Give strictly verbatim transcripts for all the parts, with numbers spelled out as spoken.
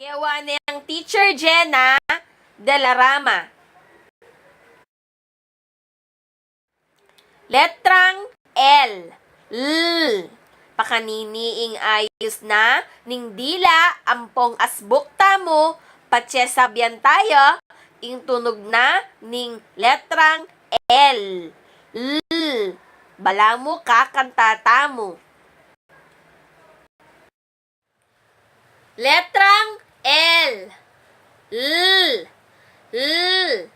Kewa neng Teacher Jenna Dalarama. Letrang L. L. Pakanini ing ayus na ning dila ampong asbuk tamu, patse sabyan taya ing tunug na ning letrang L. L. Balamu kakanta tamu. Letrang L. L. L.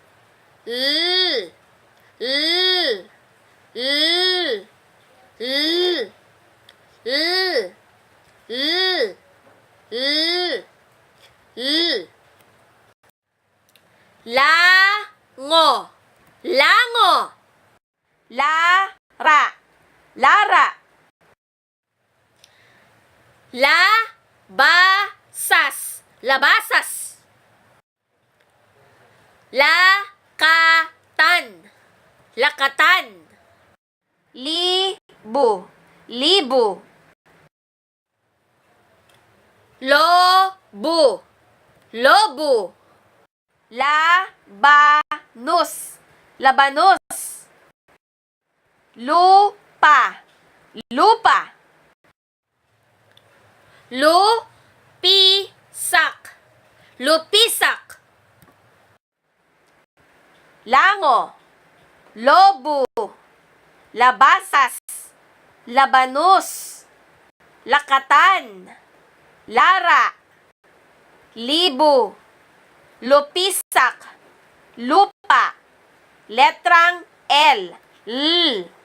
Lango. Lango. Lara. Lara. Labasas. Labasas. Lakatan. Lakatan. Libu. Libu. Lobu. Lobu. Labanus. Labanus. Lupa. Lupa. Lupisak. Lupisak. Lango. Lobu. Labasas. Labanus. Lakatan. Lara. Libu. Lupisak. Lupa. Letrang L. L.